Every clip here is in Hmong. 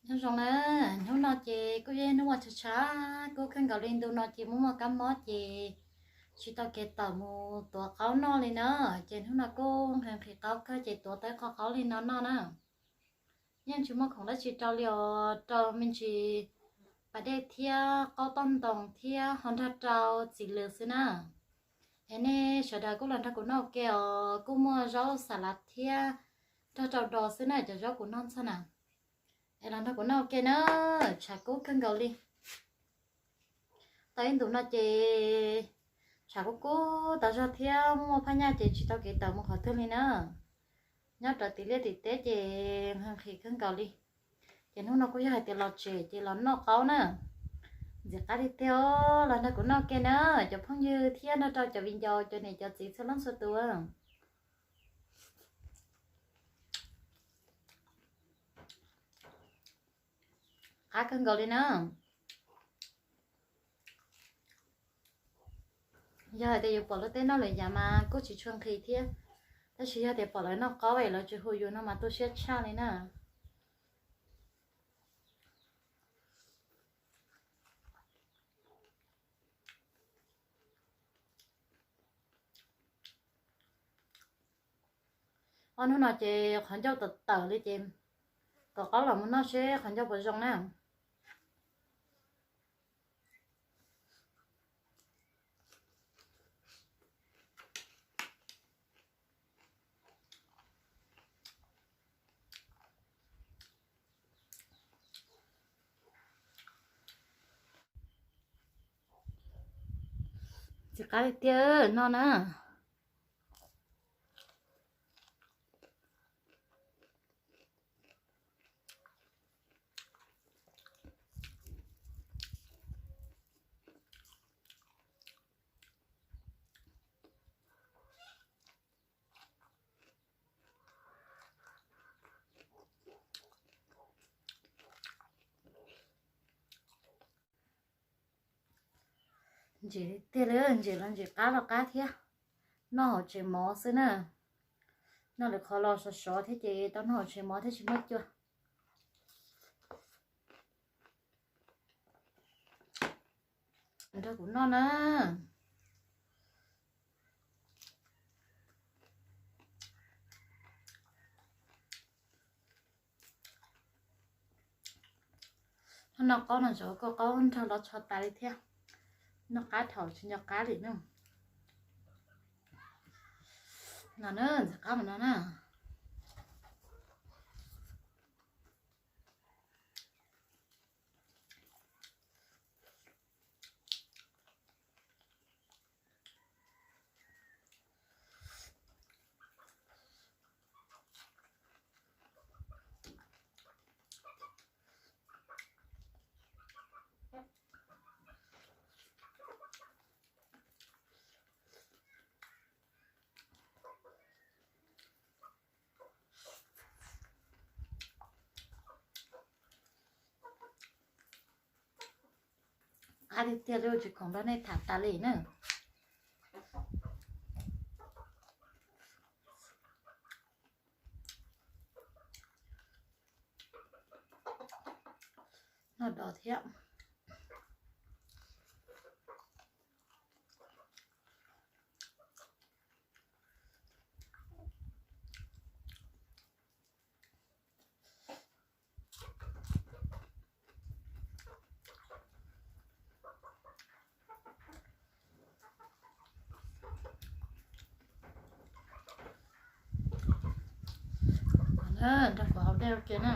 Nyob zoo na, hnub no ces kuj yog hnub uas tshav tshav kub kawg nkaus li. Ntu no ces muaj muaj kab mob ces tsis tau kev tawm mus tuav qaub noj li na. Ces hnub no kuj nqhis nqhis qaub kawg ces tuav tau ib qho qaub li no noj na. Yeej tsis muaj khoom dab tsi rau li os, rau me ntsis pas dej thiab qaub toj ntoo thiab ho nrog rau txiv lws xwb na. Es nej sawv daws kuj los nrog kuv noj ua ke os, kuj muaj zaub xa lav thiab nrog rau dos xwb na, cov zaub kuv noj txog na. Es los nrog kuv noj ua ke na, tshav kub kawg nkaus li. Tau ib ntus no ces tshav kub kub tas zog thiab muaj phaj nyaj ces tsis tau kev tawm mus qhov twg li na. Nyob rawv tim liaj tim teb ces nqhis nqhis kawg nkaus li. Ces hnub no kuj yog hais tias los tsev ces los noj qaub na. Ntxim qab tiag tiag, los nrog kuv noj ua ke na, cov phooj ywg thiab nrog rau cov viv ncaus, cov niam cov txiv txhua leej txhua tus. Qab kawg nkaus li na. Yog hais tias yuav pom luag tej noj lwm yam mas kuj tsis tshua nqhis thiab, tab sis yog tias pom lawv noj qaub es lawv tsis hu yus no mas tu siab tshaj li na. Ob hnub no ces qhov ncauj tawm tawm li ces tuav qaub los mus noj seb qhov ncauj puas zoo na. Ntxim qab tiag tiag no na. Ntsim tiag li, ntsim los ntsim qab los qab thiab. Noj hauv tsev mov xwb na. Noj lwm qhov los sov sov thiab ces tau noj hauv tsev mov thiab tsis muaj cua. Nrog kuv noj na. Noj qaub no tsuas kua qaub nrog los tsho tas li thiab. Noj qab thaum tsis nco qab li na. No na, ntxim qab mas no na. Qab tiag tiag li, tsis khoom nrog nej tham tas li na. Noj dos thiab. Nrog kuv haus dej ua ke na.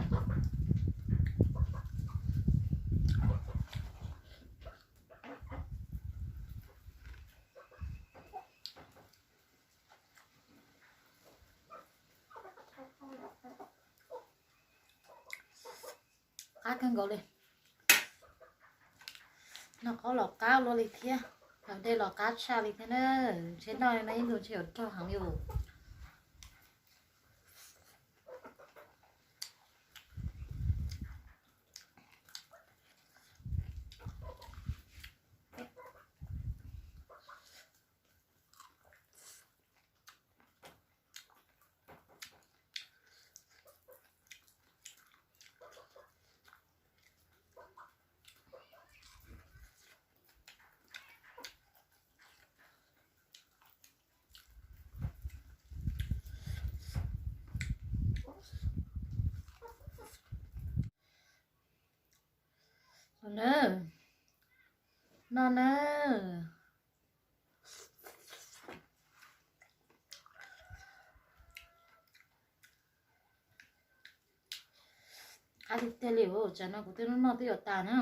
Qab kawg nkaus li. Noj qaub los qab ua luaj li thiab, haus dej los qab tshaj li thiab na. Ntshe noj li no ib ntus ntshe yuav rog heev li os. Na, no na. Qab tiag tiag li, tsam no kuv twb noj noj twb yuav tas na.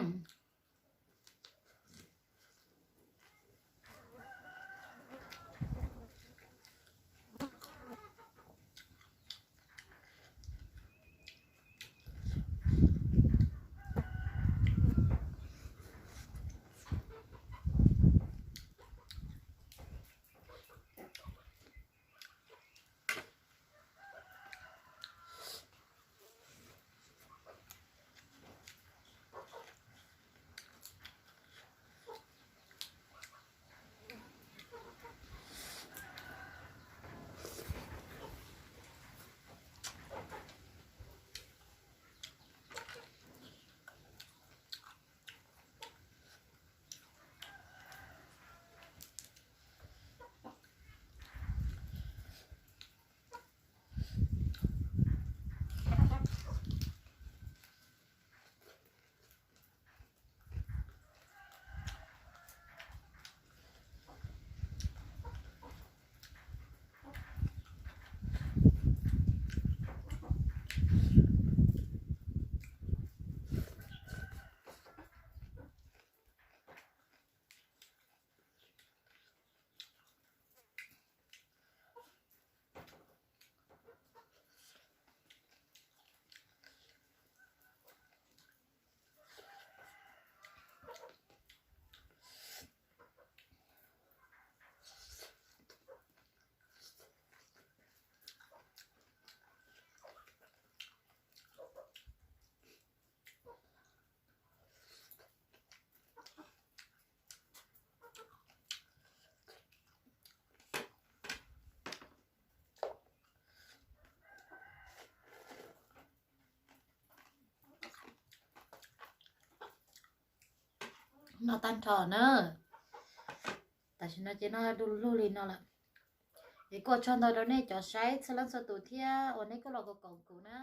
Noj tag nrho na. Tam sim no ces noj du lug li no lawm. Es kuj ua tsaug ntau rau nej cov saib txhua leej txhua tus thiab uas nej kuj los koom kuv na.